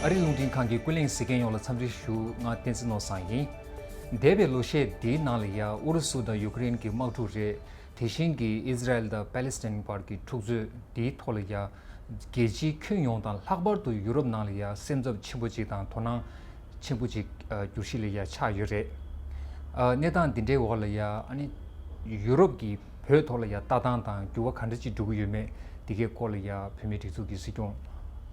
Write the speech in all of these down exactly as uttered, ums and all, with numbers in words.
ཨ་རིའི་རླུང་འཕྲིན་ཁང་གི་ཀུན་གླེང་གཟིགས་མཁན་ཡོངས་ལ་འཚམས་འདྲི་ཞུ། ང་བསྟན་འཛིན་ནོར་བཟང་ཡིན། འདས་པའི་ལོ་ཤས་འདིའི་ནང་ལ་ཡ་ཨུ་རུ་སུ་དང་ཡུཀ་རེན་གྱི་དམག་འཁྲུག་རེད། དེ་བཞིན་གྱི་ཨི་ཟི་རལ་དང་པ་ལེ་སི་ཐན་བར་གྱི་འཁྲུག་རྩོད་འདིའི་ཐོག་ལ་ཡ་རྒྱལ་སྤྱིའི་ཁྱོན་ཡོངས་དང་ལྷག་པར་དུ་ཡུ་རོབ་ནང་ལ་ཡ་སེམས་འཚབ་ཆེན་པོ་ཅིག་དང་དོ་སྣང་ཆེན་པོ་ཅིག་ཨ་བསྒྱུར་གཞི་ལ་ཡ་ཆགས་ཡོད་རེད། ཨ་གནས་སྟངས་འདི་འདྲའི་འོག་ལ་ཡ་ཨ་ནི་ཡུ་རོབ་ཀྱི་བོད་ཐོག་ལ་ཡ་ལྟ་སྟངས་དང་འགྱུར་བ་ག་འདྲ་ཅིག་འགྲོ་གི་ཡོད་མེད་འདི་གའི་སྐོར་ལ་ཡ་བོད་མིའི་སྒྲིག་འཛུགས་ཀྱི་སྲིད་སྐྱོང་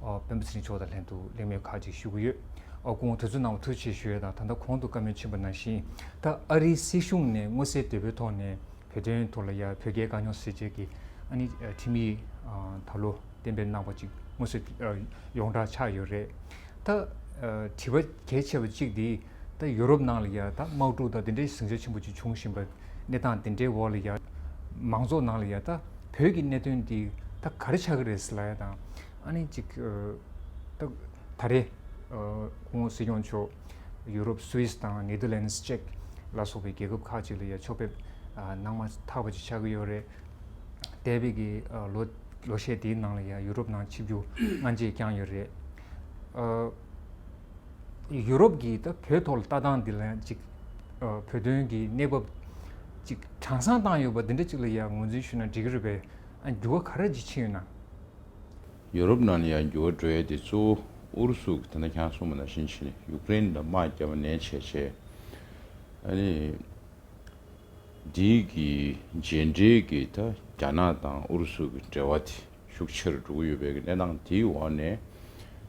ཨ་སྤེན་པ་ཚེ་རིང་མཆོག་དང་ལྷན་དུ་གླེང་མོལ་ཁག་ཅིག་ཞུ་གི་ཡོད། ཨ་སྐུ་ངོ་དུས་ཚོད་གནང་བ་ཐུགས་རྗེ་ཆེ་ཞུ་ཡས་དང་། ད་ལྟ་གོང་དུ་བཀའ་མོལ་ཕྱིན་པ་ནང་བཞིན་ད་ཨ་རིའི་སྲིད་གཞུང་ནས་མངོན་གསལ་དོད་པོའི་ཐོག་ནས་བོད་དོན་ཐོག་ལ་ཡ་བོད་རྒྱའི་དཀའ་རྙོག་སེལ་ཆེད་ཀྱི་ཨ་ནི་ཁྲིམས་ཡིག་ཨ་ད་ལོ་གཏན་འབེབས་གནང་བ་ཅིག་མངོན་གསལ་ཡོངས་གྲགས་ཆགས་ཡོད་རེད། ད་དྲི་བ་གལ་ཆེ་བ་གཅིག་འདི་ད་ཡུ་རོབ་ནང་ལ་ཡ་ད་དམག་འཁྲུག་དང་དེ་འདྲའི་ཟིང་ཆ་ཆེན་པོ་ཅིག་བྱུང་བཞིན་པ་གནས་སྟངས་དེ་འདྲའི་འོག་ལ་ཡ་མང་ཚོགས་ནང་ལ་ཡ་ད་བོད་ཀྱི་གནད་དོན་འདི་ད་ག་རེ་ཆགས་ཀྱི་རེད་ཟེར་ལབ་ཡ་དང་། ཨ་ནི་ཅིག་ད་ད་རེས་སྐུ་ངོ་སྲིད་སྐྱོང་མཆོག་ཡུ་རོབ་སུད་སི་དང་ནེ་དར་ལེན་སི་ཅེག་ལ་སོགས་པའི་རྒྱལ་ཁབ་ཁག་ཅིག་ལ་ཡ་ཕྱོགས་ཕེབས་གནང་མ་ཐག་པ་ཅིག་ཆགས་ཀྱི་ཡོད་རེད། འདས་པའི་གི་ལོ་ལོ་ཤས་དེའི་ནང་ལ་ཡང་ཡུ་རོབ་ནང་ཆིབས་བསྒྱུར་སྔ་རྗེས་བསྐྱངས་ཡོད་རེད། ཡུ་རོབ་ཀྱི་ད་བོད་ཐོག་ལ་ལྟ་སྟངས་འདི་ལ་ཅིག་བོད་དོན་གྱི་གནས་བབ་ཅིག་གྲངས་སང་བཏང་ཡོད་པ་འདི་འདྲ་ཅིག་ལ་ཡང་ངོས་འཛིན་ཞུས་ན་འགྲིག་གི་རེད་པས། ཨ་འགྱུར་བ་ག་རེ་ཅིག་ཕྱིན་ཡོད་ན། ཡུ་རོབ་ནང་ལ་ཡང་འགྱུར་བ་འགྲོ་ཡས་དེ་གཙོ་བོ་ཨུ་རུ་སུ་གི་ད་ལྟ་ཁྱེད་རང་གསུངས་པ་ནང་བཞིན་བྱས་ནས་ཡུཀ་རེན་ལ་དམག་བརྒྱབ་པ་ནས་བྱས་བྱས། ཨ་ནི། འདིའི་གི་རྗེས་འབྲེལ་གྱི་ད་རྒྱ་ནག་དང་ཨུ་རུ་སུ་གི་འབྲེལ་བ་དེ་ཤུགས་ཆེ་རུ་འགྲོ་གི་ཡོད་པའི་གི་གནས་སྟངས་དེའི་འོག་ནས།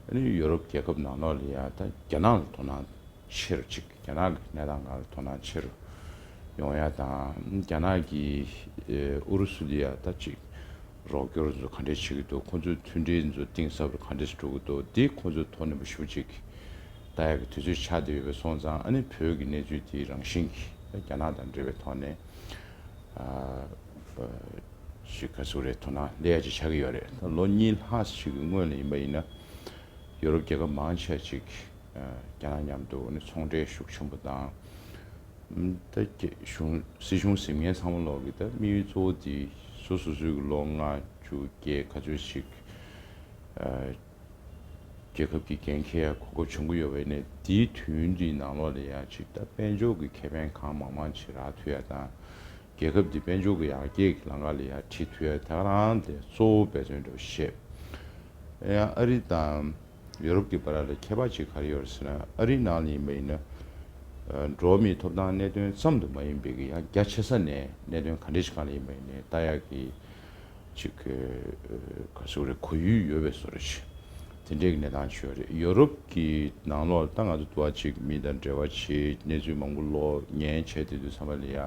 ཨ་ནི་ཡུ་རོབ་རྒྱལ་ཁབ་ནང་ལོགས་ལ་ཡང་ད་རྒྱ་ནག་ལ་དོ་སྣང་ཆེ་རུ་ཅིག་རྒྱ་ནག་གི་གནས་སྟངས་སྒང་ལ་དོ་སྣང་ཆེ་རུ་ཡོང་ཡ་དང་། རྒྱ་ནག་གིས་ཨུ་རུ་སུ་ལ་ཡ་ད་ཅིག་རོགས་སྐྱོར་ཚོ་ག་འདྲས་བྱེད་ཀྱི་འདུག་ཁོ་ཚོའི་མཐུན་སྒྲིལ་ཚོ་གཏིང་ཟབ་རུ་ག་འདྲས་འགྲོ་གི་འདུག་འདི་ཁོ་ཚོས་ཐོག་ནས་མ་ཞུ་ཅིག་ལྟ་ཡག་གི་དུས་ཚོད་ཆགས་བསྡད་ཡོད་པ་སོང་ཙང་། ཨ་ནི་བོད་ཀྱི་གནས་ཚུལ་དེ་རང་བཞིན་གྱིས་རྒྱ་ནག་དང་འབྲེལ་བའི་ཐོག་ནས་ཨ་ཞིག་ག་ཚོད་རེད། དོ་སྣང་སླེབས་ཡ་ཅིག་ཆགས་ཀྱི་ཡོད་རེད། ད་ལོ་གཉིས་ལྷག་ཅིག་གི་སྔོན་ལ་ཡིན་པ་ཡིན་ན་ཡོ་རོབ་རྒྱལ་ཁབ་མང་ཆེ་ཅིག་རྒྱ་ནག་མཉམ་དུ་ཨ་ནི་ཚོང་འབྲེལ་ཤུགས་ཆེན་པོ་དང་། ད་རྒྱ་གཞུང་སྲིད་གཞུང་ཟིན་མཁན་ཚང་མ་ལོག་གི་ད་དམིགས་ཡུལ་གཙོ་བོ་དེ་སོ་སོ་སོའི་གི་ལོ་ལྔ་བཅུ་བརྒྱད་ག་ཚོད་ཞིག་ཨ་རྒྱལ་ཁབ་ཀྱི་འགན་འཁྱེར་ཡ་གོ་སྐབས་བྱུང་གི་ཡོད་པ་ཡིན་ནའི། དེའི་དུས་ཡུན་དེའི་ནང་ལོགས་ལ་ཡ་ཅིག་ད་དཔལ་འབྱོར་གྱི་ཁེ་ཕན་གང་མང་མང་ཅིག་རག་ཐུབ་ཡ་དང་། རྒྱལ་ཁབ་དེ་དཔལ་འབྱོར་གྱི་ཡར་རྒྱས་ཀྱི་ལམ་ཁ་ལ་ཡ་ཁྲིད་ཐུབ་ཡ་དེ་ག་རང་དེ་གཙོ་བོ་འབད་བརྩོན་འདྲ་བོ་བྱེད། ཡང་ཨ་རི་དང་ཡོ་རོབ་ཀྱི་བར་ལ་ཁྱད་པར་ཅིག་ག་རེ་ཡོད་རེད་ཟེར་ན། ཨ་རིའི་ནང་ལ་ཡིན་པ་ཡིན་ན། ཨ་འགྲོ་བ་མིའི་ཐོབ་ཐང་གནད་དོན་ཙམ་དུ་མ་ཡིན་པའི་གི་ཡང་རྒྱ་ཆེ་ས་ནས་གནད་དོན་ག་འདྲ་ཞིག་སྒང་ལ་ཡིན་པ་ཡིན་ནའི་ལྟ་ཡག་གི་ཅིག་ག་ཟེར་དགོས་རེད། གོ་ཡུལ་ཡོད་པའི་བཟོ་འདྲ་ཞིག་དེ་འདྲའི་གི་གནས་སྟངས་ཅིག་ཡོད་རེད། ཡོ་རོབ་ཀྱི་ནང་ལོགས་ད་ང་ཚོ་དུ་བ་ཅིག་མི་དང་འབྲེལ་བ་བྱེད། གནས་ཚུལ་མང་པོ་ཀློག་ཉན་བྱས་དེ་དུས་ཙམ་པ་ལ་ཡ།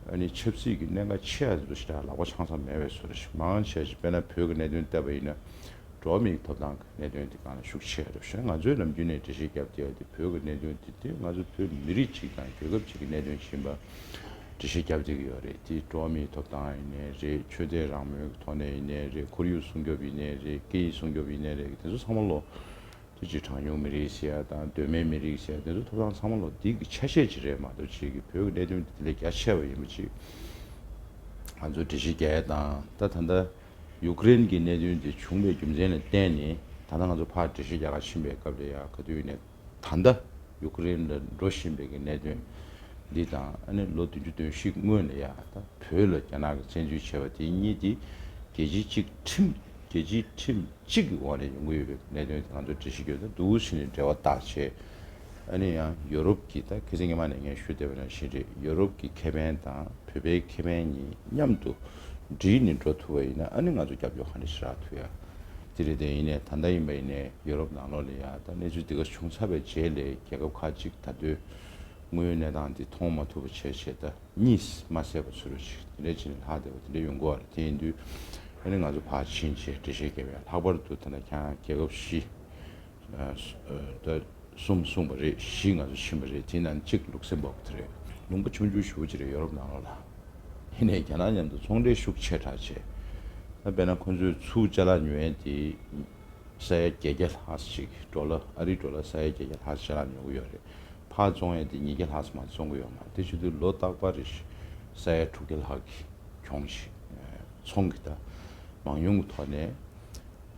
ཨ་ནི་ཆབ་སྲིད་ཀྱི་གནད་འགག་ཆེ་ཡ་དེ་ཚོ་ཞེ་དྲག་ལག་པ་འཆང་ས་མེད་པའི་བཟོ་འདྲ་ཞིག་མང་ཆེ་ཞིག་དཔེར་ན་བོད་ཀྱི་གནད་དོན་བལྟས་པ་ཡིན་ན། འགྲོ་བ་མིའི་ཐོབ་ཐང་གི་གནད་དོན་དེ་སྒང་ལ་ཤུགས་ཆེ་རུ་ཕྱིན། ང་ཚོས་ནམ་རྒྱུན་ནས་འགྲེལ་བཤད་བརྒྱབ་བསྡད་ཡ་དེ་བོད་ཀྱི་གནད་དོན་དེ་དེ་ང་ཚོ་བོད་མི་རིགས་གཅིག་དང་རྒྱལ་ཁབ་གཅིག་གི་གནད་དོན་ཡིན་པ་འགྲེལ་བཤད་བརྒྱབ་བསྡད་ཀྱི་ཡོད་རེད། དེ་འགྲོ་བ་མིའི་ཐོབ་ཐང་ཡིན་ནའི་རེད། ཆོས་དད་རང་མོས་ཀྱི་ཐོག་ནས་ཡིན་ནའི་རེད། ཁོར་ཡུག་སྲུང་སྐྱོབ་ཡིན་ནའི་རེད། སྐད་ཡིག་སྲུང་སྐྱོབ་ཡིན་ནའི་རེད། དེ་ཚོ་ཚང་མ་ལོ་དེ་ཅིག་གྲངས་ཉུང་མི་རིགས་ཟེར་ཡ་དང་། གདོད་མའི་མི་རིགས་ཟེར་ཡ་དེ་ཚོ་ཐོབ་ཐང་ཚང་མ་ལོ་འདི་གི་ཆ་ཤས་ཅིག་རེད་མ་གཏོགས། ཅིག་གི་བོད་ཀྱི་གནད་དོན་དེ་དེ་ལས་རྒྱ་ཆེ་བ་ཡིན་པ་ཅིག་ང་ཚོ་འགྲེལ་བཤད་རྒྱག་ཡ་དང་། ད་ད་ལྟ་ཡུཀ་རེན་གྱི་གནད་དོན་དེ་བྱུང་བའི་རྒྱུ་མཚན་ལ་བརྟེན་ནས། ད་ལྟ་ང་ཚོ་ཕར་འགྲེལ་བཤད་རྒྱག་ག་ཕྱིན་པའི་སྐབས་ལ་ཡ་ག་དུས་ནས་ད་ལྟ་ཡུཀ་རེན་ལ་འགྲོ་བཞིན་པའི་གི་གནད་དོན་འདི་དང་། ཨ་ནི་ལོ་བདུན་ཅུ་དོན་བཞི་སྔོན་ལ་ཡ་ད་བོད་ལ་རྒྱ་ནག་གིས་བཙན་འཛུལ་བྱས་པ་དེ་གཉིས་དེ་རྒྱལ་སྤྱིའི་གཅིག་ཁྲིམས་རྒྱལ་སྤྱིའི་ཁྲིམས་གཅིག་གི་འོག་ནས་ཡོང་གི་ཡོད་པའི་གནད་དོན་དེ་ང་ཚོ་འགྲེལ་བཤད་རྒྱག་དུས་འདུག་ཕྱིན་ནས་འབྲེལ་བ་བཏགས་བྱས། ཨ་ནི་ཡང་ཡོ་རོབ་ཀྱི་ད་ཁ་སང་སྔོན་མ་ནས་ངས་ཞུས་བསྡད་པ་ནང་བཞིན་རེད། ཡོ་རོབ་ཀྱི་ཁེ་ཕན་དང་བོད་པའི་ཁེ་ཕན་གཉིས་མཉམ་དུ་སྒྲིལ་ནས་འགྲོ་ཐུབ་པ་ཡིན་ན། ཨ་ནི་ང་ཚོ་རྒྱབ་སྐྱོར་ག་འདྲ་ཞིག་རག་ཐུབ་ཡ་དེ་རེད། དེ་ཡིན་ནའི་ད་ལྟ་ཡིན་པ་ཡིན་ནའི་ཡོ་རོབ་ནང་ལོགས་ལ་ཡ་ད་གནས་ཚུལ་འདི་ག་བྱུང་ཚར་བའི་རྗེས་ལ་རྒྱལ་ཁབ་ཁག་ཅིག་ད་དུང་དངོས་ཡོད་གནས་སྟངས་འདི་མཐོང་མ་ཐུབ་པ་བྱས་བྱས། ད་གཉིད་མ་སད་པ་ཚོ་རུ་ཅིག་དེ་འདྲའི་ཅིག་ནས་ལྷག་བསྡད་པ་དེ་འདྲ་ཡོང་གི་ཡོད་རེད། དེ་ཡིན་དུས་ཨ་ནི་ང་ཚོ་ཕར་ཕྱིན་བྱས་འགྲེལ་བཤད་རྒྱབ་ཡ། ལྷག་པར་དུ་ད་ལྟ་ཁྱེད་རང་རྒྱལ་ཁབ་བཞི། ཨ་ད་གསུམ་གསུངས་པ་རེད། བཞི་ང་ཚོ་ཕྱིན་པ་རེད། དེའི་ནང་གཅིག་ལུག་སེམ་བོག་དེ་རེད། ལུང་པ་ཆུང་ཆུང་ཞེ་པོ་ཅིག་རེད་ཡོ་རོབ་ནང་ལོགས་ལ། ཡིན་ནའི་རྒྱ་ནག་མཉམ་དུ་ཚོང་འབྲེལ་ཤུགས་ཆེ་དྲགས་བྱས། ད་དཔེར་ན་ཁོ་ཚོས་ཚུར་ཅ་ལག་ཉོ་ཡས་དེ་ས་ཡ་བརྒྱད་བརྒྱ་ལྷག་ཅིག་ཌོ་ལར། ཨ་རིའི་ཌོ་ལར་ས་ཡ་བརྒྱད་བརྒྱ་ལྷག་ཅ་ལག་ཉོ་གི་ཡོད་རེད། ཕར་བཙོང་ཡས་དེ་ཉིས་བརྒྱ་ལྷག་ཙམ་མ་བཙོང་གི་ཡོད་མ་རེད། དེ་བྱེད་དུས་ལོ་རྟག་པར་རེ་བཞིན་ས་ཡ་དྲུག་བརྒྱ་ལྷག་གི་གྱོང་ཞིག་ཚོང་གི་ད་མང་ཉུང་གི་ཐོག་ནས།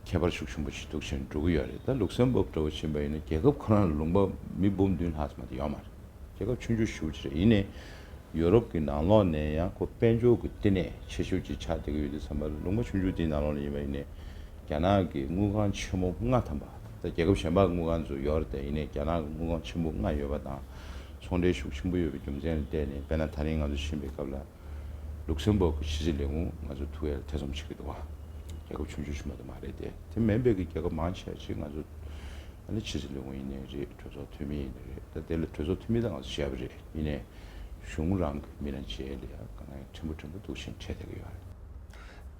ཁྱད་པར་ཤུགས་ཆེན་པོ་ཞིག་འདུག་བྱས་འགྲོ་གི་ཡོད་རེད། ད་ལུག་སེམ་བོག་འདྲ་བོ་ཕྱིན་པ་ཡིན་ན་རྒྱལ་ཁབ་ཁོ་རང་ལ་ལུང་པ་མི་འབུམ་བདུན་ལྷག་ཙམ་མ་གཏོགས་ཡོད་མ་རེད། རྒྱལ་ཁབ་ཆུང་ཆུང་ཞེ་པོ་ཅིག་རེད། ཡིན་ནའི་ཡོ་རོབ་ཀྱི་ནང་ལོགས་ནས་ཡང་ཁོ་དཔལ་འབྱོར་གྱི་བསྟི་གནས་ཆེ་ཤོས་ཅིག་ཆགས་བསྡད་ཀྱི་ཡོད་དུས་ཙམ་པ་ལ། ལུང་པ་ཆུང་ཆུང་དེའི་ནང་ལོགས་ནས་ཡིན་པ་ཡིན་ནའི་རྒྱ་ནག་གི་དངུལ་ཁང་ཆེན་མོ་ལྔ་ཐམ་པ། ད་རྒྱལ་ཁབ་གཞན་པ་དངུལ་ཁང་ཚོ་ཡོད་རེད། དེ་ཡིན་ནའི་རྒྱ་ནག་གི་དངུལ་ཁང་ཆེན་པོ་ལྔ་ཡོད་པ་དང་། ཚོང་འབྲེལ་ཤུགས་ཆེན་པོ་ཡོད་པའི་རྒྱུ་མཚན་ལ་བརྟེན་ནས། དཔེར་ན་ད་རིང་ང་ཚོ་ཕྱིན་པའི་སྐབས་ལ། ལུག་སེམ་བོག་གི་ཕྱི་སྲིད་ལས་ཁུངས་ང་ཚོ་ཐུག་ཡ་ལ་ཐེ་ཚོམ་བྱེད་ཀྱི་འདུག་བ། རྒྱལ་ཁབ་ཆུང་ཆུང་ཞིག་མ་གཏོགས་མ་རེད་དེ། དེ་མིན་པའི་གི་རྒྱལ་ཁབ་མང་ཆེ་ཞིག་ང་ཚོ་ཨ་ནི་ཕྱི་སྲིད་ལས་ཁུངས་ཡིན་ནའི་རེད། གྲོས་ཚོགས་འཐུས་མི་ཡིན་ནའི་རེད། ད་དེ་ལ་གྲོས་ཚོགས་འཐུས་མི་ད་ང་ཚོ་བྱས་པ་རེད། ཡིན་ནའི་གཞུང་རང་གི་མི་སྣ་བྱས་ལ་ཡ་དཀའ་ངལ་ཕྲན་བུ་ཕྲན་བུ་འདུག་བཞིན་འཕྲད་བསྡད་ཀྱི་ཡོད་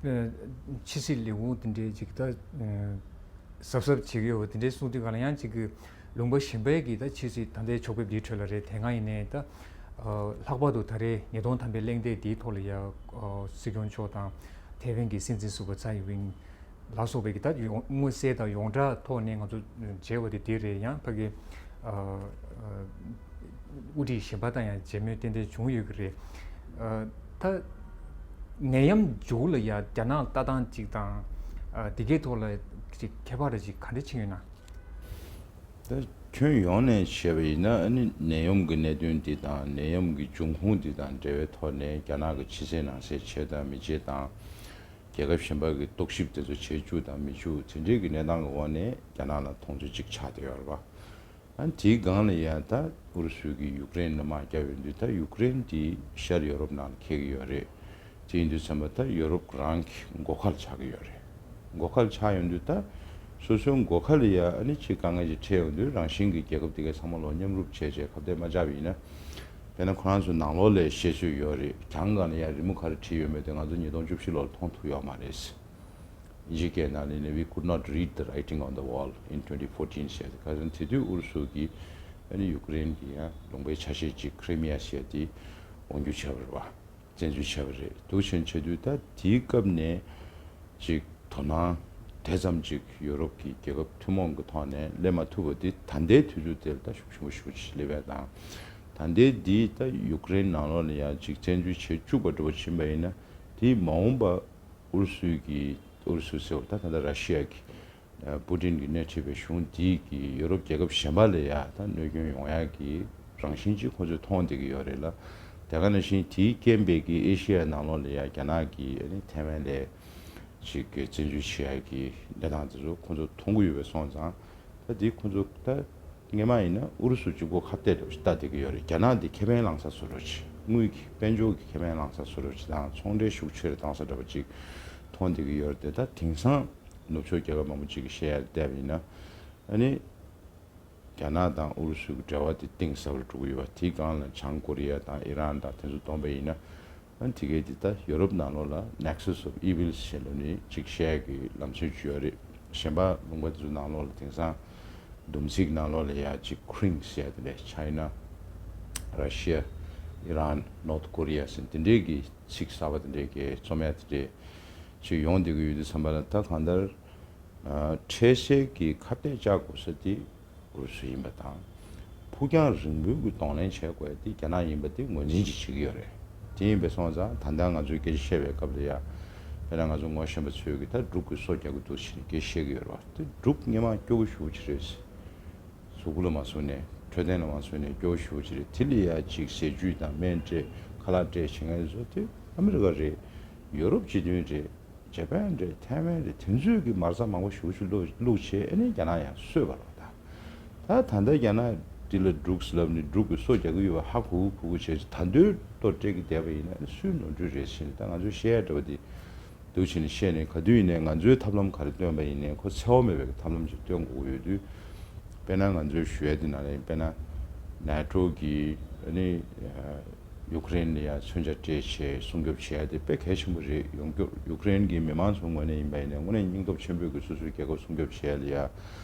རེད། ཕྱི་སྲིད་ལས་ཁུངས་དེ་འདྲའི་ཅིག་ད་གཟབ་གཟབ་བྱེད་ཀྱི་ཡོད་པ་དེ་འདྲའི་གསུང་དུས་ག་ལ་ཡང་ཅིག་གི་ལུང་པ་གཞན་པའི་གི་ད་ཕྱི་སྲིད་ད་ལྟའི་ཕྱོགས་ཕེབས་འདིའི་ཁྲོད་ལ་རེད། དེ་སྔ་ཡིན་ནའི་ད་ལྷག་པར་དུ་ད་རེས་ཉིས་སྟོང་ཐམ་པའི་གླེང་སྟེགས་འདིའི་ཐོག་ལ་ཡ་སྲིད་སྐྱོང་མཆོག་དང་ཐའེ་ཝན་གྱི་སྲིད་འཛིན་ཟུར་པ་ཚའེ་ཝེན་ལ་སོགས་པའི་གི་ད་ཡོང་མངོན་གསལ་དང་ཡོངས་གྲགས་ཐོག་ནས་ང་ཚོ་མཇལ་བ་དེ་དེ་རེད། ཡང་ཕ་གི་དབུ་ཁྲིད་གཞན་པ་དང་ཡང་མཇལ་མོལ་ཏན་ཏན་བྱུང་ཡོད་ཀྱི་རེད། ད་ནད་ཡམས་མཇུག་ལ་ཡ་རྒྱ་ནག་ལྟ་སྟངས་གཅིག་དང་དེ་གའི་ཐོག་ལ་ཅིག་ཁྱད་པར་ཅིག་ག་འདྲ་ཕྱིན་ཡོད་ན། ད་ཁྱོན་ཡོངས་ནས་བཤད་པ་ཡིན་ན། ཨ་ནི་ནད་ཡམས་ཀྱི་གནད་དོན་འདི་དང་ནད་ཡམས་ཀྱི་འབྱུང་ཁུངས་འདི་དང་འབྲེལ་བའི་ཐོག་ནས་རྒྱ་ནག་གི་ཕྱི་གསལ་ནང་གསལ་བྱེད་དང་མི་བྱེད་དང་། རྒྱལ་ཁབ་གཞན་པ་གི་རྟོག་ཞིབ་དེ་ཚོ་བྱེད་བཅུག་དང་མི་བཅུག་དེ་འདྲའི་གི་གནས་སྟངས་ཀྱི་འོག་ནས་རྒྱ་ནག་ལ་མཐོང་ཚུལ་གཅིག་ཆགས་བསྡད་ཡོད་རེད་པ། ཨ་ནི་དེའི་སྒང་ལ་ཡང་ད་ཨུ་རུ་སུ་གིས་ཡུཀ་རེན་ལ་དམག་བརྒྱབ་ཡོང་དུས། ད་ཡུཀ་རེན་དེ་ཤར་ཡོ་རོབ་ནང་ལ་འཁེལ་གྱི་ཡོད་རེད། དེ་ཡིན་དུས་ཙམ་པ་ད་ཡོ་རོབ་རང་གི་མགོ་ཁ་ལ་ཆགས་ཀྱི་ཡོད་རེད། མགོ་ཁ་ལ་ཆགས་ཡོང་དུས་ད་སོ་སོའི་མགོ་ཁ་ལ་ཡ་ཨ་ནི་ཅིག་དཀའ་ངལ་ཅིག་འཕྲད་ཡོང་དུས། རང་བཞིན་གྱི་རྒྱལ་ཁབ་དེ་གའི་ཚང་མ་ལོག་མཉམ་རུབ་བྱས་བྱས་ཁ་གཏད་མ་བཅག་པ་ཡིན་ན། དཔེར་ན་ཁོ་རང་ཚོ་ནང་ལོགས་ལ་བཤད་སྲོལ་ཡོད་རེད། གྱང་སྒང་ལ་ཡ་རི་མོ་ག་རེ་བྲིས་ཡོད་མེད་དེ་ང་ཚོ་ཉིས་སྟོང་བཅུ་བཞི་ལོར་མཐོང་ཐུབ་ཡོད་མ་རེད། དབྱིན་ཇིའི་སྐད་ནང་ནས་ནི། "We could not read the writing on the wall in twenty fourteen" ཟེར་ཏེ། ག་རེ་ཟེར་ན་དེ་དུས་ཨུ་རུ་སུ་གིས་ཨ་ནི་ཡུཀ་རེན་གྱི་ཡང་ལུང་པའི་ཆ་ཤས་གཅིག་ཁི་རི་མི་ཡ་ཟེར་དེ་དབང་སྒྱུར་བྱས་པ་རེད་པ། བཙན་འཛུལ་བྱས་པ་རེད། འདུག་བྱས་བྱས་དུས་ད་དེའི་སྐབས་ནས་ཅིག་དོ་སྣང་དེ་ཙམ་ཅིག་ཡོ་རོབ་ཀྱི་རྒྱལ་ཁབ་ཐུན་མོང་གི་ཐོག་ནས་སླེབས་མ་ཐུབ་པ་དེ་ད་ལྟའི་དུས་ཚོད་དེ་ལ་ད་ཤུགས་ཆེན་པོ་ཞེ་པོ་ཅིག་སླེབས་པ་དང་། ད་ལྟའི་འདི་ད་ཡུཀ་རེན་ནང་ལོགས་ལ་ཡང་ཅིག་བཙན་འཛུལ་བྱེད་བཅུག་པ་འདྲ་བོ་ཕྱིན་པ་ཡིན་ན། དེའི་མ་འོངས་པ་ཨུ་རུ་སུའི་གི་ཨུ་རུ་སུ་ཟེར་བ་ད་ད་ལྟ་ར་ཤི་ཡ་གི་ཨ་པུ་ཏིན་གྱིས་སྣེ་ཁྲིད་པའི་གཞུང་འདིས་ཀྱིས་ཡོ་རོབ་རྒྱལ་ཁབ་གཞན་པ་ལ་ཡ་ད་གནོད་སྐྱོན་ཡོང་ཡ་གི་རང་བཞིན་ཅིག་ཁོ་ཚོས་མཐོང་བསྡད་ཀྱི་ཡོད་རེད་ལ། དེ་ག་ནང་བཞིན་དེའི་རྐྱེན་པས་ཀྱིས་ཨེ་ཤེ་ཡའི་ནང་ལོགས་ལ་ཡ་རྒྱ་ནག་གིས་ཨ་ནི་ཐའེ་ཝན་ལ་ཅིག་གི་བཙན་འཛུལ་བྱེད་ཡ་གི་གནས་སྟངས་དེ་ཚོ་ཁོ་ཚོ་མཐོང་གི་ཡོད་པ་སོང་ཙང་། ད་དེ་ཁོ་ཚོ་ད་སྔོན་མ་ཡིན་ན་ཨུ་རུ་སུ་གཅིག་པོ་ཁ་གཏད་འདྲ་བོ་ཞིག་ལྟ་བསྡད་ཀྱི་ཡོད་རེད། རྒྱ་ནག་འདི་ཁེ་ཕན་བླངས་ས་བཟོ་འདྲ་བོ་ཅིག་དངུལ་གྱི་དཔལ་འབྱོར་གྱི་ཁེ་ཕན་བླངས་ས་བཟོ་འདྲ་བོ་ཅིག་དང་། ཚོང་འབྲེལ་ཤུགས་ཆེར་བཏང་ས་འདྲ་བོ་ཅིག་མཐོང་བསྡད་ཀྱི་ཡོད་རེད་དེ། ད་དེང་སང་ནུབ་ཕྱོགས་རྒྱལ་ཁབ་མང་པོ་ཅིག་གིས་བཤད་ཡ་བལྟས་པ་ཡིན་ན། ཨ་ནི་རྒྱ་ནག་དང་ཨུ་རུ་སུ་གི་འབྲེལ་བ་དེ་གཏིང་ཟབ་རུ་འགྲོ་གི་ཡོད་པ། དེའི་སྒང་ལ་བྱང་ཀོ་རི་ཡ་དང་ཨི་རན་དང་དེ་ཚོ་བསྡོམས་པ་ཡིན་ན། ཨ་ནི་དེ་གའི་དེ་ད་ཡོ་རོབ་ནང་ལོགས་ལ་Nexus of Evils ཞེས་ལབ་ནས་ཅིག་བཤད་ཀྱི་ལམ་སྲོལ་ཅིག་ཡོད་རེད། གཞན་པ་ལུང་པ་དེ་ཚོ་ནང་ལོགས་ལ་དེང་སང་བསྡོམས་ཚིག་ནང་ལོགས་ལ་ཡ་ཅིག་ཁུ་རིང་ཟེར་ཡ་དེ་འདྲས། China, Russia, Iran, North Korea ཟེར་དེ་འདྲས་ཀྱི་ཚིག་གསར་པ་དེ་འདྲས་ཀྱི་རྩོམ་ཡ་དེ་འདྲས་ཅིག་ཡོང་བསྡད་ཀྱི་ཡོད་དུས་ཙམ་པ་ལ། ད་གང་ལྟར་ཨ་འཕྲལ་སེལ་གྱི་ཁ་གཏད་བཅག་དགོས་ས་དེ་ཨུ་རུ་སུ་ཡིན་པ་དང་། ཕུགས་རྒྱང་རིང་པོའི་གི་གདོང་ལེན་བྱེད་དགོས་ཡ་དེ་རྒྱ་ནག་ཡིན་པ་དེ་ངོས་འཛིན་ཅིག་བྱེད་ཀྱི་ཡོད་རེད། དེ་ཡིན་པས་སོང་ཙང་ད་ལྟ་ང་ཚོས་སྐད་ཆ་བཤད་པའི་སྐབས་ལ་ཡ། དཔེར་ན་ང་ཚོ་ངོ་ཤེས་པ་ཚོས་ཀྱིས་ད་འབྲུག་གི་སོ་རྒྱག་གི་འདུག་ཟེར་ནས་སྐད་ཆ་བཤད་ཀྱི་ཡོད་རེད་བ། དེ་འབྲུག་སྔོན་མ་སྐྱོ་པོ་ཞེ་པོ་ཅིག་རེད། གཟུགས་པོ་ལ་མ་བཟུང་ནས། འཕྲོད་བསྟེན་ལ་མ་བཟུང་ནས་སྐྱོ་པོ་ཞེ་པོ་ཅིག་རེད། དེ་ལ་ཡ་ཅིག་ཟས་བཅུད་དང་སྨན་སྤྲད། ཁ་ལག་སྤྲད་བྱེད་མཁན་ཚོ་དེ་ཨ་མི་རི་ཀ་རེད། ཡོ་རོབ་སྤྱི་མཐུན་རེད། ཇ་པན་རེད། ཐའེ་ཝན་རེད། དེ་ཚོས་ཀྱི་མ་རྩ་མང་པོ་ཞེ་པོ་ཅིག་བླུགས་བླུགས་བྱས། ཨ་ནི་རྒྱ་ནག་ཡང་གསོས་པ་རེད་བ། ད་ད་ལྟ་རྒྱ་ནག་འདི་ལ་འབྲུག་ལབ་ནས་འབྲུག་གི་སོ་རྒྱག་གི་ཡོད་པ་ཧ་གོ་གི་གོ་གི་བྱས་བྱས། ད་དུང་ལྟོ་སྤྲད་ཀྱི་བསྡད་པ་ཡིན་ན་ཨ་ནི་སུའི་ནོར་འཁྲུལ་རེད་ཟེར་ནས། ད་ང་ཚོས་བཤད་ཡ་འདྲ་བ་འདི་འདུག་བྱས་ནས་བཤད་ནས། ག་དུས་ཡིན་ནའི་ང་ཚོའི་ཐབས་ལམ་ག་རེ་བཏོན་པ་ཡིན་ནའི་ཁོ་འཚེ་བ་མེད་པའི་ཐབས་ལམ་ཅིག་བཏོན་དགོས་ཀྱི་ཡོད་དུས། དཔེར་ན་ང་ཚོའི་ཞུ་ཡ་འདི་ནང་ལ་ཡིན། དཔེར་ན་ནེ་ཊོ་གིས་ཨ་ནི་ཡུཀ་རེན་ལ་ཡ་མཚོན་ཆ་སྤྲད་བྱས་སྲུང་སྐྱོབ་བྱེད་ཡ་དེ་དཔེ་གལ་ཆེན་པོ་རེད། ཡོང་རྒྱུ་ཡུཀ་རེན་གྱི་མི་མང་ཚོའི་ངོས་ནས་ཡིན་པ་ཡིན་ནའི་དངོས་གནས་སྙིང་སྟོབས་ཆེན་པོས་ཀྱི་སོ་སོའི་རྒྱལ་ཁབ་སྲུང་སྐྱོབ་བྱེད་ཡ་ལ་ཡ།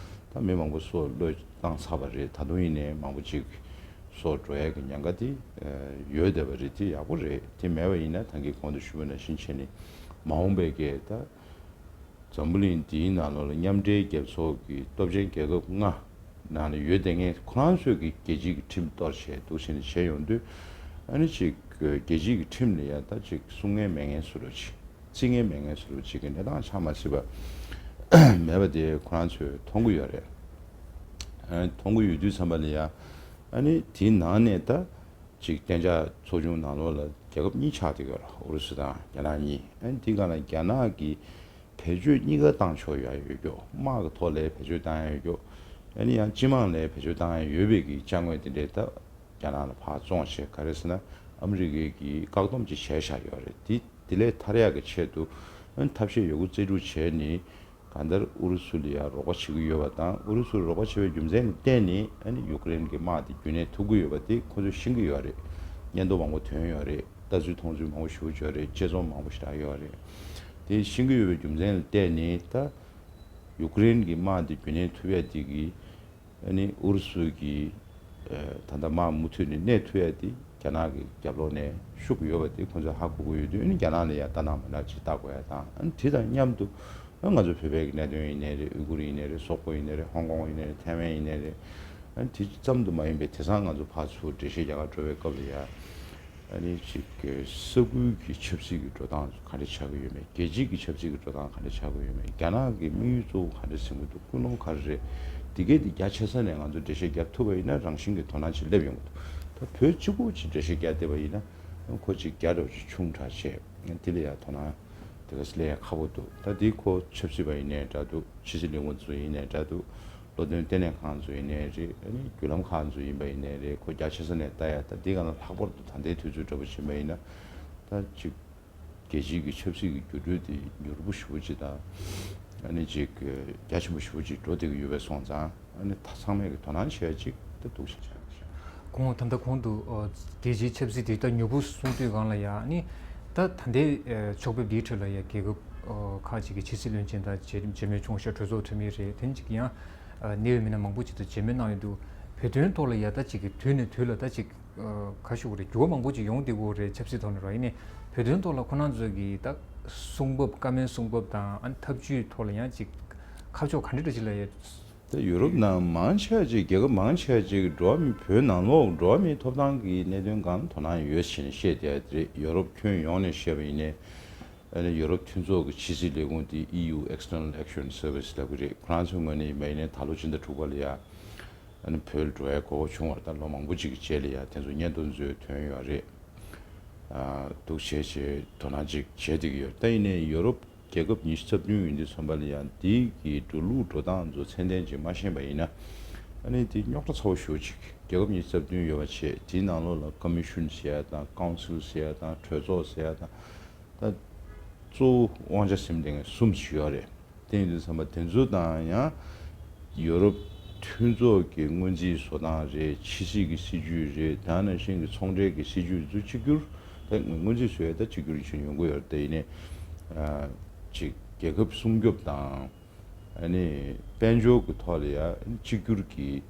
ད་མི་མང་པོ་སྲོག་བློས་བཏང་ཚར་བ་རེད། ད་དུང་ཡིན་ནའི་མང་པོ་ཅིག་སྲོག་འགྲོ་ཡ་གི་ཉེན་ཁ་དེ་ཡོད་བསྡད་པ་རེད། དེ་ཡག་པོ་རེད། དེ་མེད་པ་ཡིན་ན་ད་གིན་གོང་དུ་ཞུས་པ་ནང་བཞིན་བྱས་ནས་མ་འོངས་པའི་གི་ད་འཛམ་བུ་གླིང་འདིའི་ནང་ལོགས་ལ་མཉམ་འབྲེལ་རྒྱལ་ཚོགས་ཀྱི་སྟོབས་ཆེན་རྒྱལ་ཁབ་ལྔ་ནང་ལ་ཡོད་བསྡད་མཁན་ཁོ་རང་ཚོའི་གི་རྒྱལ་སྤྱིའི་གི་ཁྲིམས་གཏོར་བྱས་འདུག་བྱས་ནས་བྱས་ཡོང་དུས། ཨ་ནི་ཅིག་རྒྱལ་སྤྱིའི་གི་ཁྲིམས་ལ་ཡ་ད་ཅིག་སྲུང་མཁན་མེད་མཁན་བཟོ་འདྲ་ཅིག་རྩི་མཁན་མེད་མཁན་བཟོ་འདྲ་ཅིག་གི་གནས་སྟངས་ཆགས་མ་སྲིད་པ། མེད་པ་དེ་ཁོ་རང་ཚོས་མཐོང་གི་ཡོད་རེད། ཨ་མཐོང་གི་ཡོད་དུས་ཙམ་པ་ལ་ཡ། ཨ་ནི་དེའི་ནང་ནས་ད་ཅིག་གཏན་འཇགས་ཚོགས་ཆུང་ནང་ལོགས་ལ་རྒྱལ་ཁབ་གཉིས་ཆགས་བསྡད་ཡོད་རེད། ཨུ་རུ་སུ་དང་རྒྱ་ནག་གཉིས། ཨ་ནི་དེའི་སྒང་ལ་རྒྱ་ནག་གིས་བེད་སྤྱོད་གཉིས་ཀ་བཏང་ཆོག་ཡ་ཡོད་རྒྱུ། དམག་གི་ཐོག་ལ་བེད་སྤྱོད་བཏང་ཡ་ཡོད་རྒྱུ། ཨ་ནི་ཡང་སྤྱི་དམངས་ལ་བེད་སྤྱོད་བཏང་ཡ་ཡོད་པའི་གི་ཅ་དངོས་དེ་འདྲས་ད་རྒྱ་ནག་ལ་ཕར་བཙོང་བྱས། ག་རེ་ཟེར་ན་ཨ་མི་རི་ཀའི་གི་བཀག་སྡོམ་ཅིག་བྱས་བཞག་ཡོད་རེད། དེ་དེ་ལས་ཐར་ཡག་གི་ཆེད་དུ་ཨ་ནི་ཐབས་ཤེས་ཡོད་རྒུ་རྩལ་སྤྲུགས་བྱས་ནས། གང་ལྟར་ཨུ་རུ་སུ་ལ་ཡང་རོགས་པ་བྱེད་ཀྱི་ཡོད་པ་དང་། ཨུ་རུ་སུར་རོགས་པ་བྱེད་པའི་རྒྱུ་མཚན་ལ་བརྟེན་ནས་ཨ་ནི་ཡུཀ་རེན་གྱི་དམག་དེ་རྒྱུན་གནས་ཐུབ་ཀྱི་ཡོད་པ་དེ་ཁོ་ཚོས་ཤེས་ཀྱི་ཡོད་རེད། སྙན་ཐོ་མང་པོ་ཐོན་ཡོད་རེད། ལྟ་ཚུལ་མཐོང་ཚུལ་མང་པོ་ཞེ་པོ་ཅིག་ཡོད་རེད། དཔྱད་རྩོམ་མང་པོ་ཞེ་དྲག་ཡོད་རེད། དེ་ཤེས་ཀྱི་ཡོད་པའི་རྒྱུ་མཚན་ལ་བརྟེན་ནས་ད་ཡུཀ་རེན་གྱི་དམག་དེ་རྒྱུན་གནས་ཐུབ་ཡ་དེ་གི་ཨ་ནི་ཨུ་རུ་སུ་གིས་ཨ་ད་ལྟ་དམག་མུ་མཐུད་ནས་གནས་ཐུབ་ཡ་དེ་རྒྱ་ནག་གི་རྒྱབ་ལོགས་ནས་ཤུགས་ཡོད་པ་དེ་ཁོ་ཚོས་ཧ་གོ་གི་ཡོད་དུས། ཨ་ནི་རྒྱ་ནག་ལ་ཡ་ལྟ་སྟངས་མི་འདྲ་ཅིག་ལྟ་དགོས་ཡ་དང་། ཨ་ནི་དེ་དང་མཉམ་དུ་ཨ་ང་ཚོ་བོད་པའི་གི་གནད་དོན་ཡིན་ནའི་རེད། ཨུ་ཀུར་ཡིན་ནའི་རེད། སོག་པོ་ཡིན་ནའི་རེད། ཧོང་ཀོང་ཡིན་ནའི་རེད། ཐའེ་ཝན་ཡིན་ནའི་རེད། ཨ་ནི་དེ་ཙམ་དུ་མ་ཡིན་པའི་དེང་སང་ང་ཚོ་ཕར་ཚུར་འགྲེལ་བཤད་རྒྱག་ག་འགྲོ་བའི་སྐབས་ལ་ཡ། ཨ་ནི་ཅིག་ས་ཁུལ་གྱི་ཆབ་སྲིད་ཀྱི་འགྲོ་སྟངས་ག་འདྲ་ཆགས་ཀྱི་ཡོད་མེད། རྒྱལ་སྤྱི་གི་ཆབ་སྲིད་ཀྱི་འགྲོ་སྟངས་ག་འདྲ་ཆགས་ཀྱི་ཡོད་མེད། རྒྱ་ནག་གི་དམིགས་ཡུལ་གཙོ་བོ་ག་འདྲ་འཛིན་གྱི་འདུག་ཀུན་སློང་ག་རེ་རེད། འདི་གས་འདི་རྒྱ་ཆེ་ས་ནས་ང་ཚོ་འགྲེལ་བཤད་རྒྱབ་ཐུབ་པ་ཡིན་ན་རང་བཞིན་གྱིས་དོ་སྣང་ཅིག་སླེབས་ཡོང་གི་འདུག་ད་བོད་གཅིག་པོ་ཅིག་འགྲེལ་བཤད་རྒྱག་བསྡད་པ་ཡིན་ན་ཁོ་ཅིག་རྒྱ་འདྲ་བོ་ཅིག་ཆུང་དྲགས་བྱས། དེ་ལ་ཡང་དོ་སྣང་དེ་ག་སླེབས་ཡ་ཁག་པོ་འདུག་ད་འདི་ཁོ་ཆབ་སྲིད་པ་ཡིན་ནའི་འདྲ་འདུག་ཕྱི་སྲིད་ལས་ཁུངས་ཚོ་ཡིན་ནའི་འདྲ་འདུག་བློ་འདོན་ལྟེ་གནས་ཁང་ཚོ་ཡིན་ནའི་རེད། ཨ་ནི་བརྒྱུད་ལམ་ཁག་ཚོ་ཡིན་པ་ཡིན་ནའི་རེད། ཁོ་རྒྱ་ཆེ་ས་ནས་ལྟ་ཡ། ད་འདི་ག་ལ་ལྷག་པར་དུ་ད་ལྟའི་དུས་ཚོད་འདྲ་པོ་ཕྱིན་པ་ཡིན་ན། ད་ཅིག་རྒྱལ་སྤྱིའི་གི་ཆབ་སྲིད་ཀྱི་འགྱུར་འགྲོས་དེ་མྱུར་པོ་ཞེ་པོ་ཅིག་དང་། ཨ་ནི་ཅིག་རྒྱ་ཆེན་པོ་ཞེ་པོ་ཅིག་འགྲོ་བསྡད་ཀྱི་ཡོད་པ་སོང་ཙང་། ཨ་ནི་ད་ཚང་མས་གི་དོ་སྣང་བྱེད་ཡ་ཅིག་ད་འདུག་ཤག་ཁོང་ད་ལྟ་གོང་དུ་ཨ་རྒྱལ་སྤྱིའི་ཆབ་སྲིད་དེ་ད་མྱུར་པོ་གསུངས་དུས་སྒང་ལ་ཡ། ཨ་ནི་ད་ད་ལྟའི་ཨ་ཕྱོགས་ཕེབས་འདིའི་ཁྲོད་ལ་ཡ་རྒྱལ་ཁབ་ཨ་ཁག་ཅིག་གི་ཕྱི་སྲིད་བློན་ཆེན་དང་མཇལ་མཇལ་མོལ་བྱུང་ཤག་གྲོས་ཚོགས་འཐུས་མི་རེད། དེ་ཅིག་ཡང་ཨ་གནད་ཡོད་མི་སྣ་མང་པོ་ཅིག་དང་མཇལ་མོལ་གནང་ཡོད་འདུག་བོད་དོན་ཐོག་ལ་ཡ་ད་ཅིག་གི་དུས་ནས་དུས་ལ་ད་ཅིག་ཨ་ག་ཞུ་དགོས་རེད། འགྱུར་བ་མང་པོ་ཅིག་ཡོང་བསྡད་ཀྱི་ཡོད་རེད། ཆབ་སྲིད་ཐོག་ནས་ར། ཡིན་ནའི་བོད་དོན་ཐོག་ལ་ཁོ་རང་ཚོའི་གི་ད་གསུང་བབ། བཀའ་མོལ་གསུང་བབ་དང་ཨ་ནི་ཐབས་ཇུས་ཐོག་ལ་ཡང་ཅིག་ཁ་ཕྱོགས་ག་འདྲ་འདྲ་ཅིག་ལ་ཡ། ད་ཡུ་རོབ་ནང་མང་ཆེ་བ་ཅིག་རྒྱལ་ཁབ་མང་ཆེ་བ་ཅིག་འགྲོ་བ་མི། བོད་ནང་ལོགས་འགྲོ་བ་མིའི་ཐོབ་ཐང་གི་གནད་དོན་སྒང་དོ་སྣང་ཡོད་ཟེར་ནས་བཤད་བསྡད་ཡ་དེ་རེད། ཡུ་རོབ་ཁྱོན་ཡོངས་ནས་བཤད་པ་ཡིན་ནའི། ཨ་ནི་ཡུ་རོབ་མཐུན་ཚོགས་ཀྱི་ཕྱི་སྲིད་ལས་ཁུངས་དེ་ཨི་ཡུ། External Action Service ལབ་ཀྱི་རེད། ཁོ་རང་ཚོའི་ངོས་ནས་ཡིན་པ་ཡིན་ནའི་ད་ལོ་ཕྱི་ཟླ་དྲུག་པ་ལ་ཡ། ཨ་ནི་བོད་ལ་འགྲོ་བའི་གོ་སྐབས་བྱུང་བ་རེད། ད་ལོ་མང་པོ་ཅིག་གི་རྗེས་ལ་ཡ་དེ་ཚོ་སྙན་ཐོ་ཚོ་ཐོན་ཡོད་རེད། ཨ་འདུག་བྱས་བྱས་དོ་སྣང་ཅིག་བྱས་བསྡད་ཀྱི་ཡོད། ད་ཡིན་ནའི་ཡུ་རོབ་རྒྱལ་ཁབ་ཉི་ཤུ་རྩ་བདུན་ཡིན་དུས་ཙམ་པ་ལ་ཡང་འདི་གི་འགྲོ་ལུགས་འགྲོ་སྟངས་ཚོ་ཚད་ལྡན་ཅིག་མ་ཤེས་པ་ཡིན་ན། ཨ་ནི་འདི་རྙོག་དྲ་ཚ་བོ་ཞེ་པོ་ཅིག་རྒྱལ་ཁབ་ཉི་ཤུ་རྩ་བདུན་ཡོད་པ་བྱས། དེའི་ནང་ལོགས་ལ་ཀོ་མི་ཤོན་ཟེར་ཡ་དང་། ཀའུན་སིལ་ཟེར་ཡ་དང་། གྲོས་ཚོགས་ཟེར་ཡ་དང་། ད་གཙོ་བོ་དབང་ཆ་ཟིན་པ་དེ་གསུམ་ཞིག་ཡོད་རེད། དེ་ཡིན་དུས་ཙམ་པ་དེ་ཚོ་དང་ཡང་ཡོ་རོབ་མཐུན་ཚོགས་ཀྱི་སྔོན་རྩིས་བཟོ་སྟངས་རེད། ཕྱི་སྲིད་ཀྱི་སྲིད་ཇུས་རེད། དེ་ནང་བཞིན་གྱི་ཚོང་འབྲེལ་གྱི་སྲིད་ཇུས་ཚོ་གཅིག་གྱུར། ད་སྔོན་རྩིས་བཟོ་ཡས་ད་གཅིག་གྱུར་ཅིག་ཡོང་གི་ཡོད་རེད། དེ་ཡིན་ནའི་ཅིག་རྒྱལ་ཁབ་སྲུང་སྐྱོབ་དང་། ཨ་ནི་དཔལ་འབྱོར་གྱི་ཐོག་ལ་ཡང་གཅིག་གྱུར་གྱི་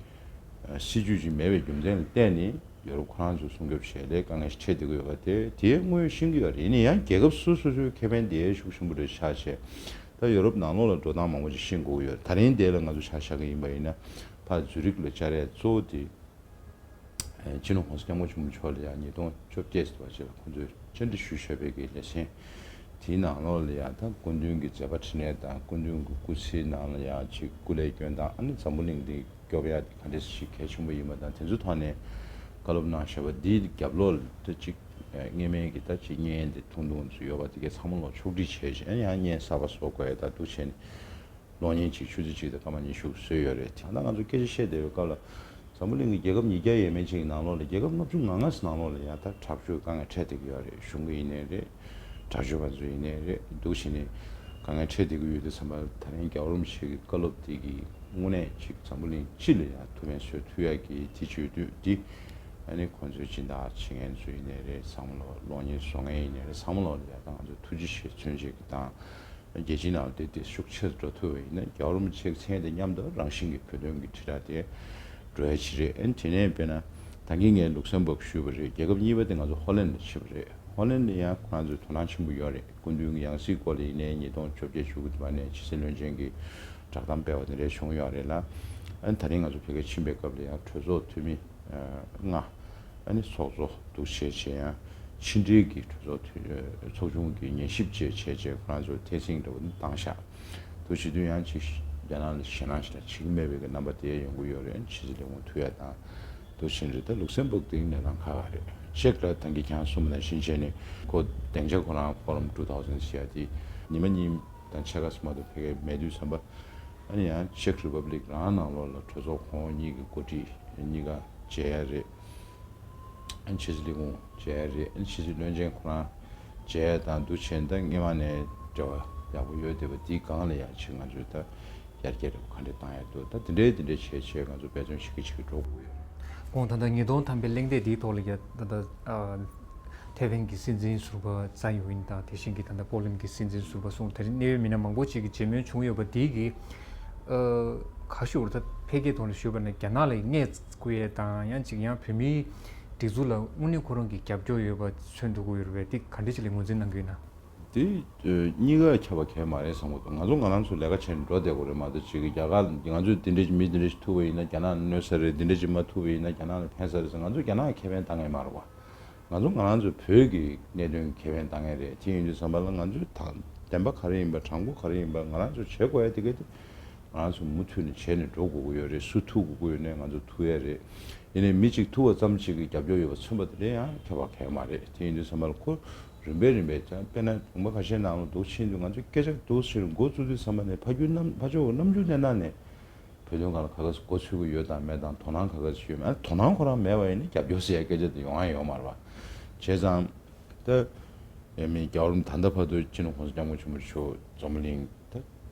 སྲིད་ཇུས་ཅིག་མེད་པའི་རྒྱུ་མཚན་ལ་བརྟེན་ནས་ཡོ་རོབ་ཁོ་རང་ཚོ་སྲུང་སྐྱོབ་བྱེད་ཡས་དཀའ་ངལ་ཞིག་འཕྲད་བསྡད་ཀྱི་ཡོད་པ་དེ་དེའི་དངོས་ཤེས་ཀྱི་ཡོད་རེད། ཡིན་ན་ཡང་རྒྱལ་ཁབ་སོ་སོ་སོའི་ཁེ་ཕན་དེ་ཤུགས་ཆེན་པོ་རེད་ཆགས་བྱས། ད་ཡོ་རོབ་ནང་ལོགས་ལ་འགྲོ་སྟངས་མང་པོ་ཅིག་ཤེས་དགོས་ཀྱི་ཡོད་རེད། ད་རིང་དེ་ལ་ང་ཚོ་ཆ་བཞག་གི་ཡིན་པ་ཡིན་ན། ཕར་ཛུ་རིག་ལ་བཅར་ཡས་གཙོ་བོ་དེ། ཨེ་སྤྱི་ནོར་༸གོང་ས་༸སྐྱབས་མགོན་ཆེན་པོ་མཆོག་ལ་ཡང་ཉིས་སྟོང་བཅོ་བརྒྱད་ཙམ་པ་ཅིག་ལ་ཁོང་ཚོས་བཅར་འདྲི་ཞུ་བཞག་པའི་གི་ལེ་ཚན། དེའི་ནང་ལོགས་ལ་ཡང་ད་སྐུ་མདུན་གྱི་མཛད་པ་འཕྲིན་ལས་དང་། སྐུ་མདུན་གྱི་སྐུ་ཚེའི་ནང་ལ་ཡང་ཅིག་སྐུ་ལས་སྐྱོན་དང་། ཨ་ནི་འཛམ་བུ་གླིང་འདི་སྐྱོབ་ཡ་དེ་ག་འདྲ་ཞིག་གལ་ཆེན་པོ་ཡིན་པ་དང་། དེ་ཚོའི་ཐོག་ནས་བཀའ་སློབ་གནང་བཞག་པ་འདིའི་རྒྱབ་ལོགས་ལ་ད་ཅིག་ཨེ་སྔོན་མའི་གི་ད་ཅིག་བརྙན་དེ་ཐུང་ཐུང་ཚོ་ཡོད་པ་དེ་གའི་ཚང་མ་ལོག་ཕྱོགས་སྒྲིག་བྱས་བྱས། ཨ་ནི་ཡང་བརྙན་གསར་པ་བཟོ་དགོས་ཡ་ད་འདུག་བྱས་ནས། གློག་བརྙན་གཅིག་ཆུ་ཚོད་གཅིག་དང་སྐར་མ་ཉི་ཤུ་བཟོས་ཡོད་རེད། ད་ལྟ་ང་ཚོ་སྐད་ཆ་བཤད་བསྡད་པའི་སྐབས་ལ། འཛམ་བུ་གླིང་གི་རྒྱལ་ཁབ་ཉིས་བརྒྱ་ཡས་མས་ཅིག་གི་ནང་ལོགས་ལ། རྒྱལ་ཁབ་ལྔ་བཅུ་ང་ལྔ་ཙམ་ནང་ལོགས་ལ་ཡང་ད་དྲག་སྤྱོད་དཀའ་ངལ་འཕྲད་བསྡད་ཀྱི་ཡོད་རེད། གཞུང་གི་ཡིན་ནའི་རེད། དྲག་སྤྱོད་པ་ཚོ་ཡིན་ནའི་རེད། འདུག་བྱས་ནས་དཀའ་ངལ་འཕྲད་བསྡད་ཀྱི་ཡོད་དུས་ཙམ་པ། ད་རིང་རྒྱལ་བ་རིན་པོ་ཆེ་གི་བཀའ་སློབ་དེ་གིས་དངོས་གནས་ཅིག་འཛམ་བུ་གླིང་སྤྱི་ལ་ཡང་ཐུགས་ཕན་གསོས་ཐུབ་ཡག་གི་དེ་བྱེད་དུས་འདི། ཨ་ནི་ཁོང་ཚོའི་སྦྱིན་བདག་བྱེད་མཁན་ཚོ་ཡིན་ནའི་རེད། ཚང་མ་ལོག་གློག་བརྙན་བཟོ་མཁན་ཡིན་ནའི་རེད། ཚང་མ་ལོག་ལ་ཡང་ད་ང་ཚོ་ཐུགས་རྗེ་ཆེ་མཚོན་བྱེད་ཀྱི་དང་། རྒྱལ་སྤྱིའི་ནང་དེ་དེ་ཤུགས་ཆེར་འགྲོ་ཐུབ་པ་ཡིན་ན། རྒྱལ་བ་རིན་པོ་ཆེའི་མཚན་དང་མཉམ་དུ་རང་བཞིན་གྱི་བོད་དོན་གྱི་དྲིལ་བསྒྲགས་དེ་འགྲོ་ཡ་ཅིག་རེད། ཨ་ནི་དེ་ནས་དཔེར་ན་ད་གིན་ངས་ལུག་སེམ་སྦུག་ཞུས་པ་རེད། རྒྱལ་ཁབ་གཉིས་པ་དེ་ང་ཚོ་ཧོ་ལན་ལ་ཕྱིན་པ་རེད། ཧོ་ལན་ལ་ཡང་ཁོ་རང་ཚོའི་དོ་སྣང་ཆེན་པོ་ཡོད་རེད། སྐུ་མདུན་གྱི་ཡང་སྲིད་སྐོར་ལ་ཡིན་ནའི་ཉིས་སྟོང་བཅོ་བརྒྱད་བཅུ་དགུ་དེ་བར་ནས་ཕྱི་སྲིད་བློན་ཆེན་གྱི་བསྒྲགས་གཏམ་སྤེལ་བ་དེ་འདྲ་བྱུང་ཡོད་རེད་ལ། ཨ་ནི་ད་རིང་ང་ཚོ་བོད་སྐད་ཕྱིན་པའི་སྐབས་ལ་ཡང་གྲོས་ཚོགས་འཐུས་མི་ལྔ། ཨ་ནི་ཚོགས་གཙོ་འདུག་བྱས་བྱས། ཡང་ཕྱི་འབྲེལ་གྱི་གྲོས་ཚོགས་འཐུས་ཚོགས་ཆུང་གི་ཉན་ཞིབ་བཅས་བྱས་བྱས་ཁོ་རང་ཚོར་ཐད་སྲིང་འདྲ་བོ་བཏང་ཤག་དུ་བྱེད་དུས་ཡང་ཅིག་རྒྱ་ནག་ལ་ཞེད་སྣང་ཞེ་དྲག་བྱེད་ཀྱི་མེད་པའི་གི་རྣམ་པ་དེ་ཡོང་གི་ཡོད་རེད། ཕྱི་སྲིད་ལས་ཁུངས་ཐུག་ཡ་དང་དུ་ཕྱིན་རེད། ད་ལུག་སེམ་སྦུག་དེ་གནས་སྟངས་ཁག་ཁག་རེད། ཅེཀ་ལ་ད་གིན་ཁྱེད་རང་གསུངས་པ་ནང་བཞིན་བྱས་ནས་ཁོ་སྡིངས་ཆ་ཁོ་རང་Forum two thousand ཟེར་ཡ་དེ་ཉི་མ་གཉིས་དང་ཕྱེད་ཀ་ཙམ་མ་གཏོགས་ཕ་གིར་མེད་དུས་ཙམ་པ། ཨ་ནི་ཡང་ཅེཀ་རི་པབ་ལིག་རང་ནང་ལོགས་ལ་གྲོས་ཚོགས་ཁོངས་གཉིས་ཀྱི་འགོ་ཁྲིད་གཉིས་ཀ་མཇལ་ཡ་རེད། ཨ་ནི་ཕྱི་སྲིད་ལས་ཁུངས་མཇལ་ཡ་རེད། ཨ་ནི་ཕྱི་སྲིད་བློན་ཆེན་ཁོ་རང་མཇལ་ཡ་དང་དུ་བྱས་ད་སྔོན་མ་ནས་འབྲེལ་བ་ཡག་པོ་ཡོད་བསྡད་པ་དེའི་སྒང་ལ་ཡང་ཅིག་ང་ཚོས་ད་ཡར་རྒྱས་རེ་བ་ག་འདྲ་བཏང་ཡ་འདུག་ད་དེ་འདྲའི་དེ་འདྲའི་བྱས་བྱས་ང་ཚོ་འབད་བརྩོན་བྱེད་ཀྱི་བྱེད་ཀྱི་འགྲོ་དགོས་ཡོད་རེད། ཁོང་ད་ལྟ་ཉིས་སྟོང་ཐམ་པའི་གླེང་སྟེགས་འདིའི་ཐོག་ལ་ཡ་ད་ལྟ་ཨ། ཐེ་ཝན་གྱི་སྲིད་འཛིན་ཟུར་པ་ཙའི་ཝིན་དང་དེ་བཞིན་གྱི་ད་ལྟ་པོ་ལན་གྱི་སྲིད་འཛིན་ཟུར་པ་གསུམ་དེ་རིང་གནད་ཡོད་མི་སྣ་མང་པོ་ཅིག་གི་མཇལ་མོལ་བྱུང་ཡོད་པ་འདི་གིས་ཨ། ག་ཞུ་བར་ད་འཕེལ་རྒྱས་ཐོག་ལ་ཞུས་པ་ན་རྒྱ་ནག་ལ་མངལ་སྐུ་ཡས་དང་ཡང་ཅིག་ཡང་བོད་མིའི་སྒྲིག་འཛུགས་ལ་དངོས་གནས་ཁོ་རང་གི་རྒྱབ་སྐྱོར་ཡོད་པ་མཚོན་ཐུབ་ཀྱི་ཡོད་རེད་པས། འདི་ག་འདྲ་ཅིག་ལ་ངོས་འཛིན་གནང་གི་ཡོད་ན། དེ་གཉིས་ཀ་ཁྱབ་པ་གལ་མ་རེད་བསམ་གྱི་འདུག་ང་ཚོ་ང་རང་ཚོ་ལས་ཀ་བྱས་ནས་འགྲོ་བསྡད་དགོས་རེད་མ་གཏོགས་ཅིག་གི་རྒྱ་གར་ང་ཚོས་འདི་འདྲ་ཅིག་མི་འདི་འདྲ་ཅིག་ཐུག་པ་ཡིན་ན་རྒྱ་ནག་ལ་གནོད་ས་རེད། འདི་འདྲ་ཅིག་མ་ཐུག་པ་ཡིན་ན་རྒྱ་ནག་ལ་ཕན་ས་རེད་ཟེར་ང་ཚོ་རྒྱ་ནག་གི་ཁེ་ཕན་བཏང་མཁན་མ་རེད་པ། ང་ཚོ་ང་རང་ཚོ་བོད་ཀྱི་གནད་དོན་གྱི་ཁེ་ཕན་བཏང་མཁན་རེད། དེ་ཡིན་དུས་ཙམ་པ་ལ་ང་ཚོའི་ད་བདེན་པ་ག་རེ་ཡིན་པ་དྲང་པོ་ག་རེ་ཡིན་པ་ང་རང་ཚོ་བྱེད་དགོས་ཡ་དེ་ག་དེ་ང་རང་ཚོ་མུ་མཐུད་ནས་བྱས་ནས་འགྲོ་དགོས་ཀྱི་ཡོད་རེད། སུ་ཐུག་དགོས་ཀྱི་ཡོད་ནའི་ང་ཚོ་ཐུག་ཡ་རེད། ཡིན་ནའི་མི་གཅིག་ཐུག་པ་ཙམ་གཅིག་གིས་རྒྱབ་སྐྱོར་ཡོད་པ་མཚོན་པ་དེ་འདྲ་ཡང་ཁྱབ་པ་གལ་མ་རེད། དེ་ཡིན་དུས་ཙམ་པ་ལ་ཁོ་རིམ་པས་རིམ་པས་ཀྱང་དཔེར་ན་ལུང་པ་ཁ་ཤས་ནང་ལ་འདུག་ཕྱིན་དུས་ང་ཚོ་སྐད་ཆ་འདུག་ཕྱིན་འགོ་བཙུགས་དུས་ཙམ་པ་ནས་ཕ་རྒྱུད་རྣམ་ཕ་ཕྱོགས་རྣམ་འགྱུར་གནས་སྟངས་ནས། བོད་དོན་སྒང་ལ་ག་ག་ཚོད་འགོ་ཚུགས་ཀྱི་ཡོད་དང་མེད་དང་དོ་སྣང་ག་ག་ཚོད་ཡོད་མེད། ཨ་དོ་སྣང་ཁོ་རང་མེད་པ་ཡིན་ན་རྒྱབ་སྐྱོར་ཟེར་ཡ་སྐད་ཆ་དེ་ཡོང་ཡ་ཡོད་མ་རེད་པ། བྱས་ཙང་ད་ཡ་མི་རྒྱལ་བ་རིན་པོ་ཆེ་ད་ལྟ་བར་དུ་སྤྱི་ནོར་༸གོང་ས་༸སྐྱབས་མགོན་ཆེན་པོ་མཆོག་འཛམ་བུ་གླིང་ད་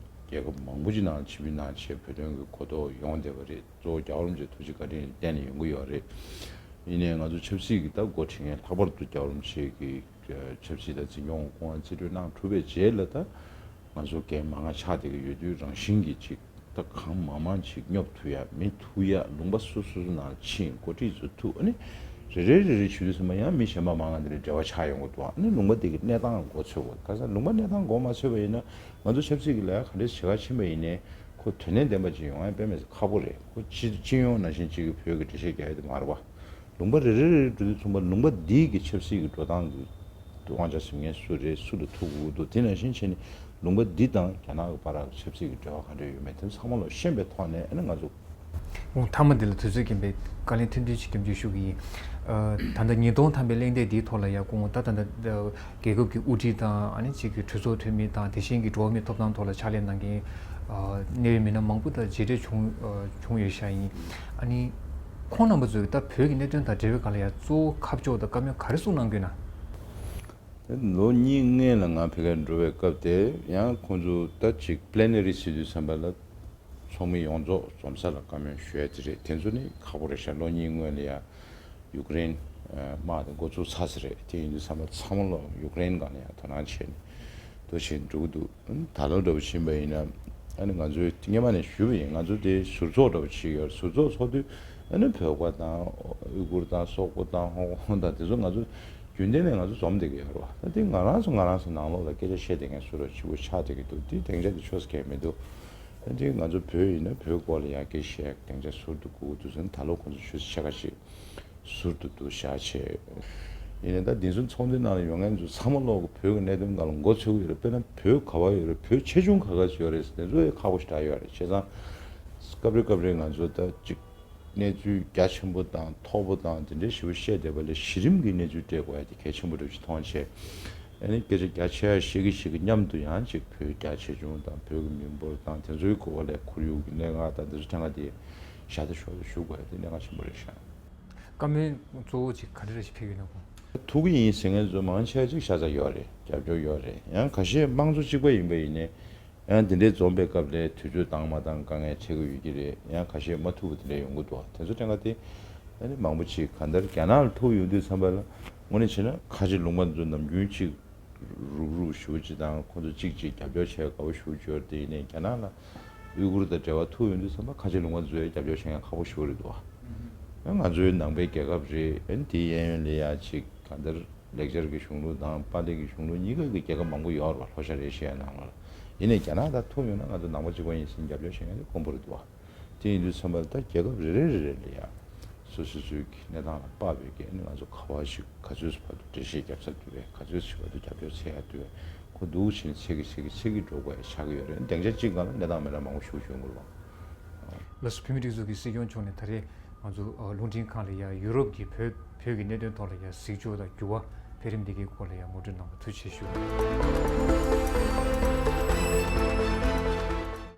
རྒྱལ་ཁབ་མང་པོ་ཅིག་ནང་ཆིབས་བསྒྱུར་གནང་བྱས་བོད་དོན་གྱི་གོ་རྟོགས་ཡོང་བསྡད་པ་རེད། གཙོ་བོ་རྒྱལ་བ་རིན་པོ་ཆེ་ཐུགས་རྗེ་བཀའ་དྲིན་ལ་བརྟེན་ནས་ཡོང་གི་ཡོད་རེད། ཡིན་ནའི་ང་ཚོ་ཆབ་སྲིད་ཀྱི་ད་འགོ་ཁྲིད་མཁན་ལྷག་པར་དུ་རྒྱལ་བ་རིན་པོ་ཆེ་གི་ཆབ་སྲིད་དང་འཛིན་སྐྱོང་སྐུ་དབང་རྩིས་སྤྲོད་གནང་གྲུབ་པའི་རྗེས་ལ་ད་ང་ཚོ་འགན་མང་ང་ཆགས་བསྡད་ཀྱི་ཡོད་དུས་རང་བཞིན་གྱིས་ཅིག་ད་གང་མང་མང་ཅིག་སྙོབ་ཐུབ་ཡ་མི་ཐུག་ཡ་ལུང་པ་སོ་སོ་སོ་ནང་ཕྱིན་འགོ་ཁྲིད་ཚོ་ཐུག་ཨ་ནི་རེ་རེ་རེ་རེ་བྱེད་དུས་ཙམ་པ་ཡང་མི་གཞན་པ་མང་ང་འདི་འདྲའི་འབྲེལ་བ་ཆགས་ཡོང་གི་འདུག་ཨ་ནི་ལུང་པ་དེ་གི་གནས་སྟངས་མགོ་ཚོད་དགོས། ཁ་སང་ལུང་པ་གནས་སྟངས་མགོ་མ་ཚོད་པ་ཡིན་ན་ང་ཚོ་ཆབ་སྲིད་ཀྱི་ལས་ཀ་ག་འདྲས་བྱེད་ག་ཕྱིན་པ་ཡིན་ནའི་ཁོ་དོན་གནད་ལྡན་པ་ཅིག་ཡོང་ཡ་དཔེ་མེད་ཁག་པོ་རེད། ཁོ་སྤྱི་སྤྱི་ཡོངས་ནང་བཞིན་ཅིག་གི་བོད་ཀྱི་འགྲེལ་བཤད་རྒྱག་ཡ་དེ་མ་རེད་པ། ལུང་པ་རེ་རེ་རེ་རེ་འགྲོ་དུས་ཙམ་པ་ལུང་པ་འདིའི་གི་ཆབ་སྲིད་ཀྱི་འགྲོ་སྟངས་ཀྱི་དབང་ཆ་འཛིན་མཁན་སུ་རེད། སུ་ལ་ཐུག་དགོས་འདུག་དེ་ནང་བཞིན་བྱས་ནས་ལུང་པ་འདི་དང་རྒྱ་ནག་གི་བར་ལ་ཆབ་སྲིད་ཀྱི་འབྲེལ་བ་ག་འདྲ་ཡོད་མེད་དེ་ཚང་མ་ལ་ཤེས་པའི་ཐོག་ནས་ཨ་ནི་ང་ཚོ། ཨོ་མཐའ་མ་འདི་ལ་དུས་ཚོད་རྐྱེན་པས་བཀའ་ལན་ཐུང་ཐུང་ཞིག་སྐྱོན་བརྗོད་ཞུ་གི་ཡིན། ཨ་ད་ལྟ་ཉིས་སྟོང་ཐམ་པའི་གླེང་སྟེགས་འདིའི་ཐོག་ལ་ཡ་སྐུ་ངོ་ད་ད་ལྟ་རྒྱལ་ཁབ་ཀྱི་དབུ་ཁྲིད་དང་ཨ་ནི་གཅིག་གི་གྲོས་ཚོགས་འཐུས་མི་དང་དེ་བཞིན་གྱི་འགྲོ་བ་མིའི་ཐོབ་ཐང་ཐོག་ལ་ཕྱག་ལས་གནང་མཁན་ཨ་གནད་ཡོད་མི་སྣ་མང་པོ་དང་མཇལ་འཕྲད་བྱུང་ཨ་བྱུང་ཡོད་ཤག་ཡིན། ཨ་ནི། ཁོང་རྣམ་པ་ཚོས་ད་བོད་ཀྱི་གནད་དོན་དང་འབྲེལ་བའི་སྒང་ལ་ཡང་གཙོ་བོ་ཁ་ཕྱོགས་དང་བཀའ་མོལ་ག་རེ་གསུངས་གནང་གི་ཡོད་ན། ད་ལོ་གཉིས་སྔོན་ལ་ང་ཕ་གིར་འགྲོ་བའི་སྐབས་དེ་ཡང་ཁོང་ཚོ་ད་ཅིག་པི་ལེ་ནེ་རི་ཟེར་དུས་ཙམ་པ་ལ་ཚོགས་མི་ཡོངས་རྫོགས་འཛོམས་ས་ལ་བཀའ་མོལ་ཞུ་ཡ་དེ་རེད། དེ་ཚོ་ནི་ཁག་པོ་རེད་ཤག་ལོ་གཉིས་སྔོན་ལ་ཡང་ཡུཀ་རེན་དམག་དེ་འགོ་བཙུགས་ཚར་ས་རེད། དེ་ཡིན་དུས་ཙམ་པ་ཚང་མ་ལོ་ཡུཀ་རེན་སྒང་ལ་ཡང་དོ་སྣང་བྱས་ནས་འདུ་བྱེད་འགྲོ་གི་འདུག་ད་ལོ་འདྲ་པོ་ཕྱིན་པ་ཡིན་ན་ཨ་ནི་ང་ཚོའི་སྔོན་མ་ནས་ཞུས་པ་ཡིན། ང་ཚོ་དེ་ཟུར་ཚོགས་འདྲ་པོ་ཅིག་ཡོད་རེད། ཟུར་ཚོགས་ཚོགས་དུས་ཨ་ནི་བོད་པ་དང་ཨུ་གུར་དང་སོག་པོ་དང་ཧོང་ཀོང་དང་དེ་ཚོ་ང་ཚོ་རྒྱུན་ལྡན་ནས་ང་ཚོ་འཛོམས་བསྡད་ཀྱི་ཡོད་རེད་བ། ད་དེ་ང་རང་ཚོ་ང་རང་ཚོ་ནང་ལོགས་ལ་སྐད་ཆ་བཤད་བསྡད་མཁན་ཚོ་ར་གཅིག་པུ་ཆགས་བསྡད་ཀྱི་འདུག་དེ་སྡིངས་ཆ་དེ་ཆོག་ས་གང་ཡང་མི་འདུག་ད་དེ་ང་ཚོ་བོད་ཡིན་ན་བོད་སྐོར་ལ་ཡང་སྐད་བཤད་སྡིངས་ཆ་ཟུར་དུ་དགོས་ཀྱི་འདུག་ཟེར་ན་ད་ལོ་ཁོང་ཚོ་ཆུ་ཚོད་ཕྱེད་ཀ་ཅིག་ཟུར་དུ་འདུག་བཞག་བྱས། ཡིན་ནའི་ད་འདི་ཚོ་ཚོགས་འདུའི་ནང་ལ་ཡོང་མཁན་ཚོ་ཚང་མ་ལོག་གི་བོད་ཀྱི་གནད་དོན་སྒང་ལ་མགོ་ཚོད་ཀྱི་ཡོད་རེད། དཔེར་ན་བོད་ག་པར་ཡོད་རེད། བོད་ཆེ་ཆུང་ག་ག་ཚོད་ཡོད་རེད་ཟེར་དེ་ཚོ་ཡང་ཁག་པོ་ཞེ་དྲག་ཡོད་རེད། བྱས་ཙང་སྐབས་རེ་སྐབས་རེ་ང་ཚོ་ད་ཅིག་གནས་ཚུལ་རྒྱ་ཆེན་པོ་དང་མཐོ་པོ་དང་དེ་འདྲའི་ཞེ་པོ་བཤད་བསྡད་པ་ལས་གཞི་རིམ་གྱི་གནས་ཚུལ་སྤྲད་དགོས་ཡ་དེ་གལ་ཆེན་པོ་འདྲ་ཞིག་མཐོང་བྱས། ཨ་ནི་སྐད་ཆ་རྒྱ་ཆེ་ཡ་བཤད་ཀྱི་བཤད་ཀྱི་མཉམ་དུ་ཡང་ཅིག་བོད་རྒྱ་ཆེ་ཆུང་དང་བོད་ཀྱི་མི་འབོར་དང་དེ་ཚོའི་སྐོར་ལ་ཁོར་ཡུག་གི་གནད་འགག་དང་དེ་ཚོ་ཐད་ཀ་དེ་ཞར་དང་ཞོར་དུ་ཞུ་དགོས་ཡ་དེ་གནད་འགག་ཆེན་པོ་རེད་ཤག་བཀའ་མོལ་གཙོ་བོ་ཅིག་ག་རེ་རེ་ཞིག་ཕེབས་ཡོད་ན་གོ། ཐུག་གི་ཡིན་ཟེར་མཁན་ཚོ་མང་ཆེ་ཅིག་ཤ་ཚ་ཡོད་རེད། རྒྱབ་སྐྱོར་ཡོད་རེད། ཡང་ཁ་ཤས་དམངས་གཙོ་གཅིག་པ་ཡིན་པ་ཡིན་ནའི་ཡང་དེ་འདྲའི་འཛོམས་པའི་སྐབས་ལ་དུས་ཚོད་བཏང་མ་བཏང་དཀའ་ངལ་འཕྲད་ཀྱི་ཡོད་ཀྱི་རེད། ཡང་ཁ་ཤས་མ་ཐུག་པ་དེ་འདྲ་ཡོང་གི་འདུག་དེ་ཚོ་དྲན་ག་དེ་ཨ་ནི་མང་པོ་ཅིག་གང་ལྟར་རྒྱ་ནག་ལ་ཐུག་ཡོང་དུས་ཙམ་པ་ལ་དངོས་གནས་བྱས་ན་ཁ་ཆེ་ལུང་པ་ཚོ་ནམ་རྒྱུན་ཅིག་རུག་རུག་ཞུ་ཅིག་དང་ཁོ་ཚོ་གཅིག་གཅིག་རྒྱབ་སྐྱོར་བྱས་དགའ་པོ་ཞུ་ཅིག་ཡོད་རེད། དེ་ཡིན་ནའི་རྒྱ་ནག་ལ་ཨུ་གུར་དང་འབྲེལ་བ་ཐུག་ཡོང་དུས་ཙམ་པ་ཁ་ཆེ་ལུང་པ་ཚོས་རྒྱབ་སྐྱོར་བྱེད་མཁན་ཁག་པོ་ཞིག་རེད་འདུག་ཨ་ང་ཚོའི་ནང་པའི་རྒྱལ་ཁབ་རེད། ཨ་ནི་དེའི་གཡས་གཡོན་ལ་ཡ་ཅིག་གང་ལྟར་ལེགས་སྦྱར་གྱི་གཞུང་ལུགས་དང་པཱ་ལི་གི་གཞུང་ལུགས་གཉིས་ཀ་གི་རྒྱལ་ཁབ་མང་པོ་ཡོད་རེད་བ། ལྷོ་ཤར་ཨེ་ཤི་ཡའི་ནང་ལ། ཡིན་ནའི་རྒྱ་ནག་དང་ཐུག་ཡོང་ན་ང་ཚོ་ནང་པ་གཅིག་པ་ཡིན་ཟེར་རྒྱབ་སྐྱོར་བྱེད་མཁན་དེ་དཀོན་པོ་རེད་འདུག་བ། དེ་ཡིན་དུས་ཙམ་པ་ལ་ད་རྒྱལ་ཁབ་རེ་རེ་རེ་རེ་ལ་ཡང་སོ་སོ་སོའི་གི་གནས་སྟངས་ལ་དཔག་པའི་གི་ཨ་ནི་ང་ཚོ་ག་བ་ཞིག་ག་ཚོད་ཙམ་བར་དུ་འགྲེལ་བཤད་རྒྱབ་ས་འདུག་པས། ག་ཚོད་ཙམ་བར་དུ་རྒྱབ་སྐྱོར་འཚོལ་ཡ་འདུག་པས། འདུག་བྱས་ནས་ཆེ་གི་ཆེ་གི་ཆེ་གི་འགྲོ་དགོས་ཡ་ཆགས་ཀྱི་ཡོད་རེད། སྡིངས་ཆ་གཅིག་སྒང་ལ་གནས་སྟངས་མི་འདྲ་མང་པོ་ཞིག་བྱུང་དགོས་རེད་བ། ལགས་སོ། བོད་མིའི་སྒྲིག་འཛུགས་ཀྱི་སྲིད་སྐྱོང་མཆོག་ནས་ད་རེས་ང་ཚོ་ཨ་རླུང་འཕྲིན་ཁང་ལ་ཡ་ཡུ་རོབ་ཀྱི་བོད་བོད་ཀྱི་གནད་དོན་ཐོག་ལ་ཡ་གཟིགས་ཕྱོགས་དང་འགྱུར་བ་འཕེལ་རིམ་འདི་གའི་སྐོར་ལ་ཡ་ངོ་སྤྲོད་གནང་བ་ཐུགས་རྗེ་ཆེ་ཞུ།